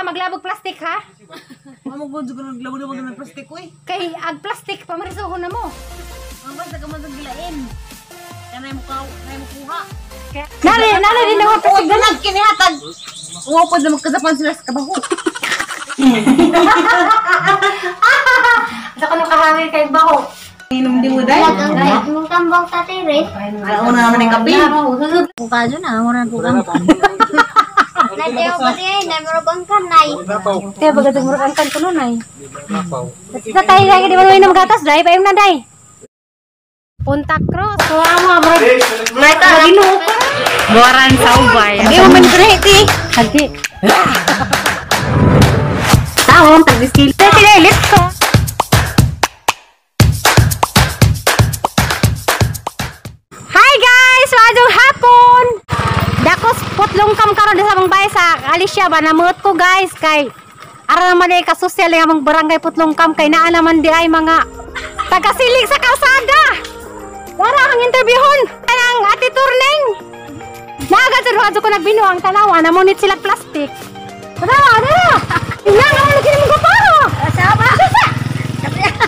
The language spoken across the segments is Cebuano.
Maglabog plastic ha? Mamo ko jud naglabog ng plastic oy. Kay ag plastic pamarisuhon na mo. Ang basta ka man sa gilain. Kanay mo ka, kanay mo kuha. Nari, nari din ako plastic Oy, nag kinihatag. Uwa pod na magkasapan sila sa kabaho. Sa kuno kahangin kay baho. Inom di mo dai. Mong tambang tatay rin. Alauna naman ang kape. Bukado na, mura ko kang kan. Nadiyo ba siya, namuro bang kanay? Kaya baga murag angkan kuno nay. Sa tayo lagi di ba inom gatas dai pa na dai. Punta Cruz, so amo murag Ginoo ko. Buwaran sa ubay. Di mo man kuno ti. Hagi. Taon tag skill. Sige, let's go. Hi guys! Maayong hapon! Dakos putlong kam karon sa among bahay sa Alicia ba namuot ko guys kay ara naman ay kasosyal nga among barangay Putlong Kam kay naa naman di ay mga tagasilig sa kalsada. Wala ang interviewon kanang Ate Turning. Naagad sa radyo ko nagbino ang tanawa namunit sila plastic. Tanawa, tanawa! Tingnan nga lagi mong gapara! Sama.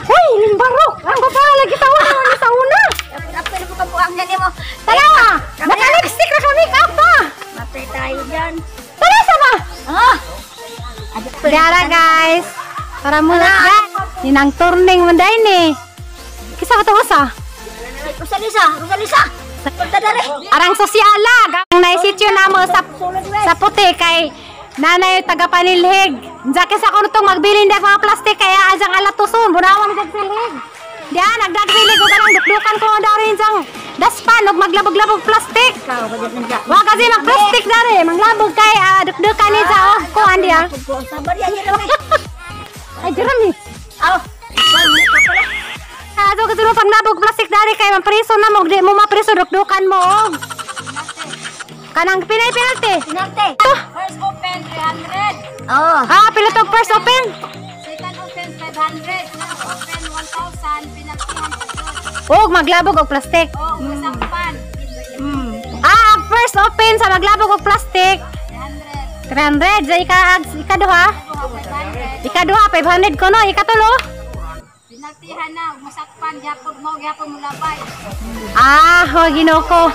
Uy, limbaro! Ang gapara lagi tawa naman ni sa una. Apel mo kabuang yan mo. Tanawa! Naka-lipstick na kami apa! Matay tayo dyan. Tara sa ba? Ah! Dara guys. Para muna guys. Ninang turning man dai ni. Kisa ba to sa? Rosalisa, Rosalisa. Punta dere. Arang sosyala gang naisityo namo sa puti kay nanay taga panilhig. Diya sa kuno tong magbilin dag mga plastic kaya ajang alatuson bunawa mi silhig. Diya nagdagsilig og kanang dukdukan ko daw rin jang daspan og maglabog-labog plastic. Wa kasi mag plastic dare, manglabog kay dukdukan ni sa og kuan diya. Sabar yan yan. Ay jerami. Aw. Ato kasi mo pag nabog plastic dari kay mapriso na mo, di mo mapriso dukdukan mo og. Kanang pinay penalty. Pinarte. First open 300. Oh. Ah, pila tog first open. Second open 500. Third open 1,000. Penalty 100. Og maglabog og plastic. Oh, masakpan. Ah, first open sa maglabog og plastic 300. 300. Sa ika ikaduha. 500. Ikaduha 500 kuno, ikatulo. Penaltyhan na, masakpan gyapon mo gyapon mo labay. Ah, ho Ginoo ko.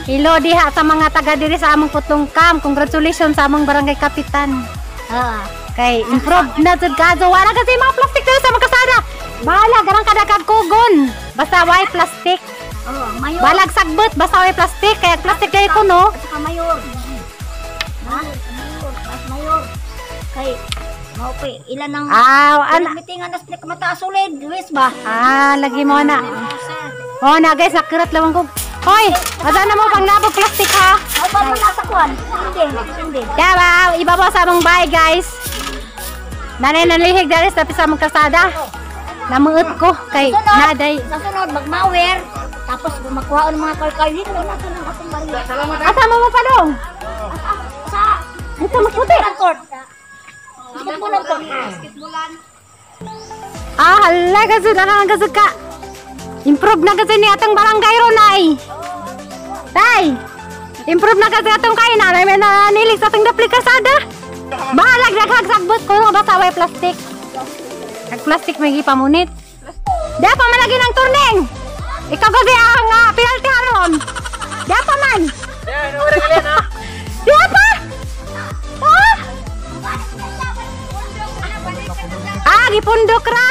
Ilo diha sa mga taga diri sa among Putlong Kam. Congratulations sa among barangay kapitan. Ah. Kay improve na jud kaso wala kasi mga plastic diri sa mga kasada. Bahala garang kadagag kugon. Basta way plastic. Oh, mayor. Balag sagbot basta way plastic kay plastic diri kuno. At saka mayor. Ha? Mayor, mas mayor. Kay mao pa ilan ang Ah, ilang mitingan nas pinakamataas ulit, Luis ba? Ah, lagi mo na. Oh na guys, nakirat lamang ko. Hoy, asa na mo pang nabog plastic ha? Mao pa man nasa kuan? Hindi, hindi. Kaya ba, ibabaw sa among bahay guys. Nanay nanlihig dali sa sa among kalsada. Namuot ko kay naday. Sa sunod magmawer, tapos makuha ng mga kalkal dito na ito ng atong barya. Asa mo mo pa dong? Sa Dito mas puti. court. Basketballan court. Basketballan. Ah, hala kasi na kasi ka. Improve na kasi ni atong barangay ron ay. Tay, improve na kasi atong kay na may nanilig sa atong dapli kalsada. Bahalag daghag sagbot ko nga basta way plastic. Ag plastic may gipamunit. Di pa man lagi ng turning. Ikaw kasi ang penalty haron. Di pa man. Di pa. Ah! Ah, gipundok ra.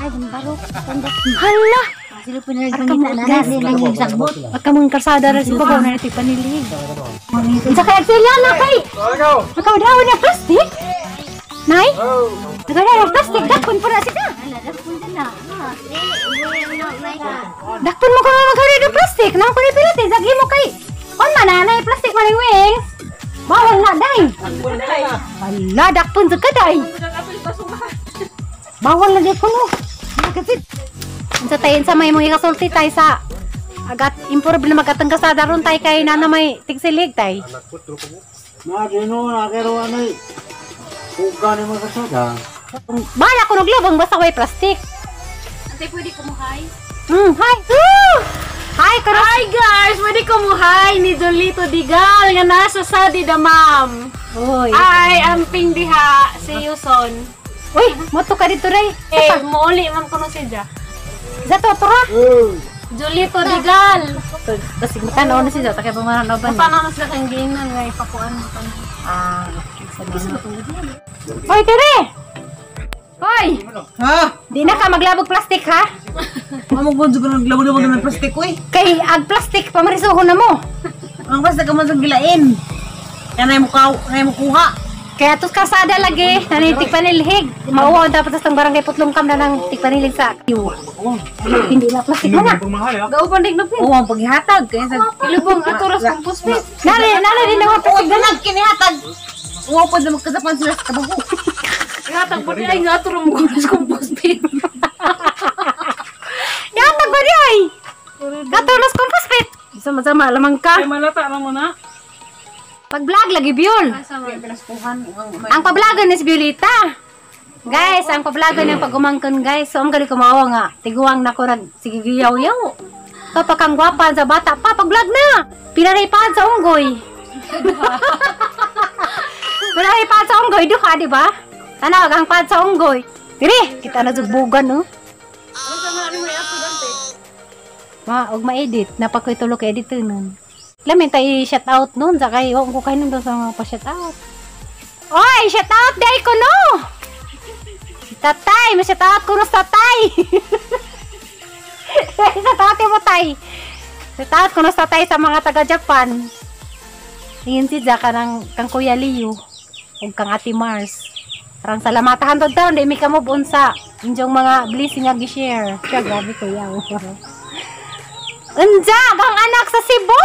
Ay, barok, pundok. Hala. Sila pinagpangita na Guys, nila yung sagbot. Pagka mong kalsada ra sa babaw na natin panilig. Unsa kay Axelia na kay? Ikaw daw na plastic? Nay? Ikaw daw na plastic dakpon po na sila. Dakpon mo ko magkari ng plastic. Nang kuni pilate zagi mo kay. On man na nay plastic man wings. Bawal na day. Hala, dakpon sa kaday. Bawal na di kuno. Kasi unsa tayo sa may mga ikasulti tay sa agat improve na magatang kasada ron tay kay nana may tigsilig tay. Na dino na kero anay. Kuga ni mga kasada. Bahala ko naglabang basta way plastic. Ante pwede kumuhay. Hi. Woo! Hi, karon. Hi guys! Pwede kumuhay ni Jolito Digal nga nasa Saudi damam. Oy. Ay, amping diha. Yuson. Uy, moto ka dito ray. Eh, muuli man kuno siya. Sa to tura. Julito Digal. Kasi matanaw na siya takay pamanaw ba ni? Paano na sila kang giingnan nga ipakuan mo pa. Ah, Hoy, Tere! Hoy! Ha? Di na ka maglabog plastic ha? Amog mo jud naglabo-labo ng plastic oy. Kay ag plastic pamarisuhon na mo. Ang plastic man sa gilain. Kanay mo kaw, kanay mo kuha. Kaya tos kasada lagi, nanitik panilhig. Mauwaw dapat sa barangay Putlongkam na ng tikpanilhig sa hindi na plastic na na. Gaupan dig na po. Oo, ang paghihatag kay sa Ilubong ato ras compost pit. Nari, nari din ako plastic Oo, na. nag kinihatag. Oo, pud na magkasapan sila sa kabaho. Ihatag po ay nga ato ra mo ras compost pit. Yatag ba di ay? Katulos compost pit. Sama-sama lamang ka. Ay malata ra mo na. Pag-vlog lagi Biol. Ang pablagon is Violeta. Guys, ang pablagon yung pagumangkon guys. So ang galing kumawa nga. Tiguang na ko nag sige giyaw-yaw. Kapag ang gwapan sa bata pa, pag-vlog na. Pinaraypahan sa unggoy. Pinaraypahan sa unggoy, duha, di ba? Tanaw, ang pad sa unggoy. Diri, kita na jugbugan, no? Ma, og ma-edit. Napakoy tulog edit nun. Lamin tayo i-shout out nun. Sa kay, huwag ko kayo nun doon sa mga pa-shout out. Oy, shout out day ko no! Si tatay, may shout out ko no sa tatay. Shout out mo tay. Shout out ko no sa tatay sa mga taga Japan. Tingin si Jaka ng kang Kuya Leo ug kang Ate Mars. Parang salamatahan to daw, hindi mi ka move on sa inyong mga blessing nga gi-share. Siya, grabe kuya. Unja, ang anak sa Cebu!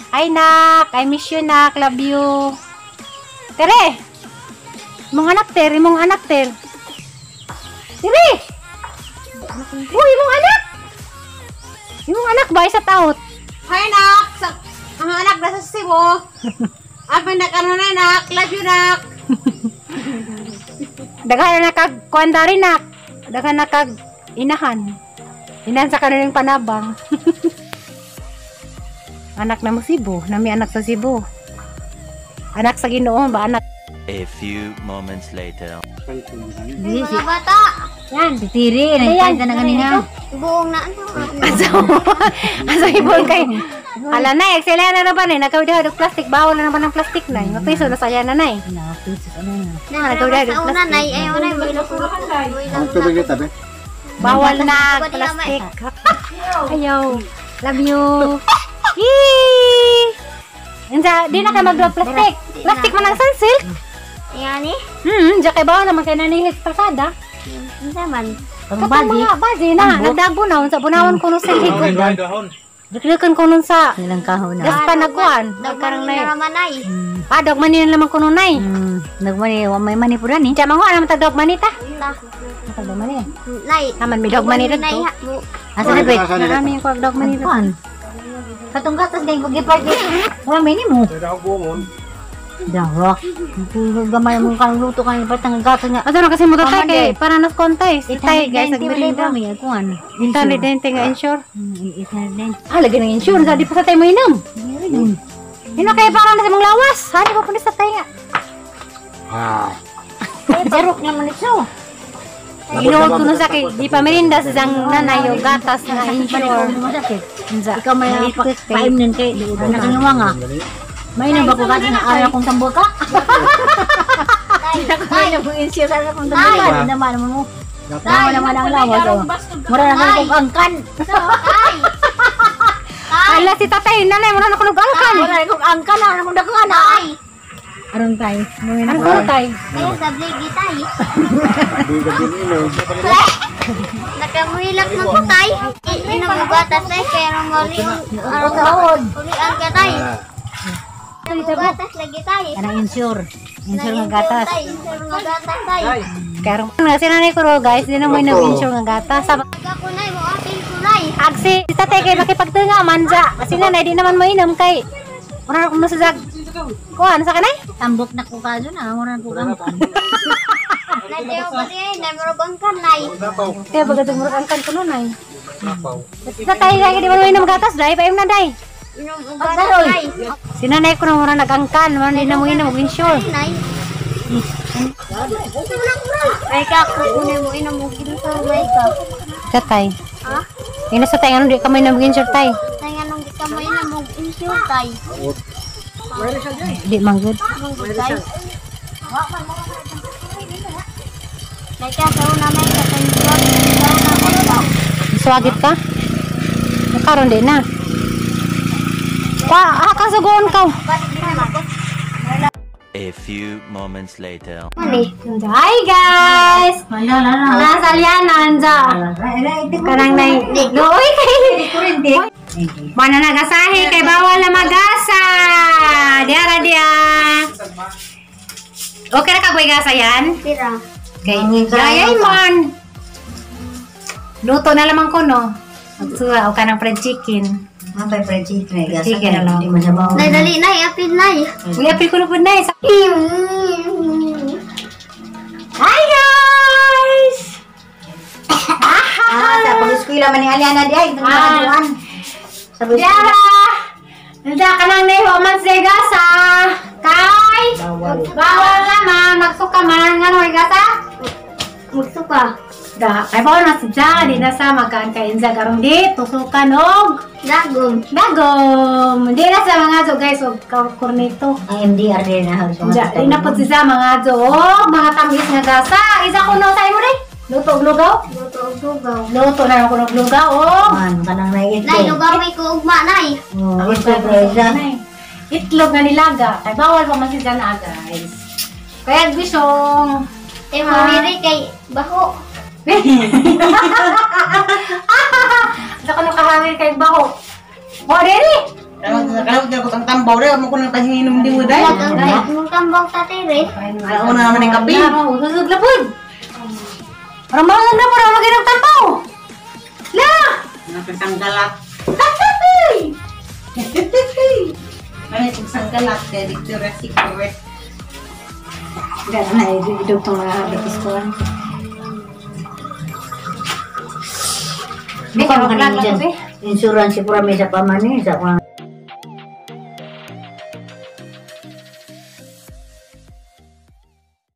Ay nak, I miss you nak, love you. Tere! Mong anak ter, imong anak ter. Tere! Uy, imong anak! Imong anak ba isa taot? Hi nak, sa ang anak nasa Cebu. Apin nak ano na nak, love you nak. Daghan na kag kuan dari nak. Daghan na kag inahan. Inahan sa kanilang panabang. Anak na mo Cebu, nami anak sa Cebu. Anak sa Ginoo ba anak? A few moments later. Mga bata. Yan. Tiri, Ayan. nagpanta na kanina. Buong na ano. Asa ibon kay Ala na, excellent na ba ni nagkawda og plastic, bawal na naman ang plastic na. Mapiso na saya na nay. Ano na. Na nagkawda Sa og una plastic. nay, ayaw nay, may Ang tubig dito, be. Bawal na ang plastic. Ayaw. Love you. Yee! Unsa, di na ka magdua plastic. Plastic man ang sunsilk. Ayan eh. Diya kay bawal naman kay nanihis pasada. Unsa man. Katong mga badi na, nagdagbo na unsa bunawan ko nun sa higod. Dikdikan ko nun sa Nilang kaho na. Gas pa nagkuan. Dagkarang na naman nay. Ah, dog money na naman ko nun nay. Nagmani, wa may mani po ni. Diya manguha naman tag dog money ta. Ta. Tag dog money. Nay. Naman may dog money Nay dito. ha. Bu- Asa na ba? Marami yung kuwag dog money dito. Kuan. Katong gatas kay pag-party. Wa may nimo. Dawa. Kung gamay mo kang luto kang ipatang gatas nga. Asa na kasi mo tatay kay para nas kontay. Si tay guys 890 nagmerinda. ba may kuan. 890 nga insure. 890. Ah, lagi ng insure. Sa di pa sa tayo mo inom. Ino kay para na sa mong lawas. Ha, di pa po sa tay nga. Ah. Eh, jarok naman ito. Inuod ko nun sa kay di pa merinda sa isang nanay yung gatas na insure. Masakit. Unsa? Ikaw may paimnan kay anak ang nga. May nang bako kasi na ara kong tambol ka. Tay. May nang kong insure ara kong tambol ka. Naman mo. Tama naman ang lawas. oh. Mura na kong angkan. Tay. Ala si tatay nanay mo na ako nag-angkan. Mura na kong angkan na akong dakuan na. Tay. Aron tay. Ano ko tay? Kaya sa bligi tay. Di ka din inom. Nakamuhilak man ko tay. Inom mo gatas tay kaya mali Taod. ulian ka tay. Inom mo gatas lagi tay. Kanang insure. Insure nga gatas. Tay, insure nga gatas tay. Karon nga si nanay ko ro guys, di na mo inom insure nga gatas. Sa Ako nay mo apil ko nay. Agsi, si tatay kay makipagtunga man ja. Kasi nanay di naman mo inom kay mura na kuno sa jag. Kuan sa kanay? Tambok na ko kaso na. Mura na ko angkan. Nay tayo ba siya nay murag angkan nay. Kaya baga murag angkan kuno nay. Si tatay kay di man mo inom gatas dai, paim na dai. Inom og gatas tay. Si nanay ko na mura nag-angkan, man di na mo inom og insure. Nay. Ay ka, kukunin mo ina mo ginsor may ka. Tatay. Ha? Ina sa tay ano di ka may namgin sure tay. Tay nga nung di ka mo ina mo insure tay. Di man good. Manggod tay. May ka sa una may ka sa una may ka. Swagit ka? Karon di na. Wa ah, kasugon ka. A few moments later. Hi guys. Nasa lianan ja. Kanang nay. Luoy kay. Mana nagasahi kay bawal na magasa. Diara dia. Okay ra ka gway gasa yan? Pira. Kay gayay man. Luto na lamang ko no. Magsuwa o kanang fried chicken. Mabay fried chicken. Fried chicken na lang. Di man sabaw. Nay dali nay apil nay. Uy, apil ko na po na eh. Hi guys! Ah, sa pag-eskwela man ni Aliana di ay. Itong mga Sa Diara! Nanda ka nang nahiwaman sa gasa. Kay! Bawal. Bawal naman. Magsuka man. Nga naman gasa? Magsuka. Da, kay bawal na siya. Di na sa magkaan kay Inza karong di. Tusukan og Dagom. dagom. Di na sa mga jo guys. Og kornito. Ang MDR din na house. Diya, di na po siya mga jo. Og mga tamis nga gasa. Isa ko no sa imo di. Luto og lugaw. Luto og lugaw. Luto na ako og lugaw. Og Man, kanang naiitlog. Nay lugaw may ko ugma nay. Oh, itlog Reza. Itlog na nilaga. Kay bawal pa man siya na guys. Kaya bisyong. Tay mamiri kay baho. Ito ko nung kahangin kay baho. O, diri! Kalau ko tang tambaw dai mo ko nang pahinginom di mo dai. Ang mong tambang tatay re. Ako na naman ang kape. Usog na po. Parang marunong na po, parang mag-inom tambaw. La! Nakasanggalat. Ay, kung sanggalat kay Victoria's Secret. Gano'n na, idog itong mga habit ko. Hindi ka makanin dyan. Insurance si Pura may sa pamanin sa mga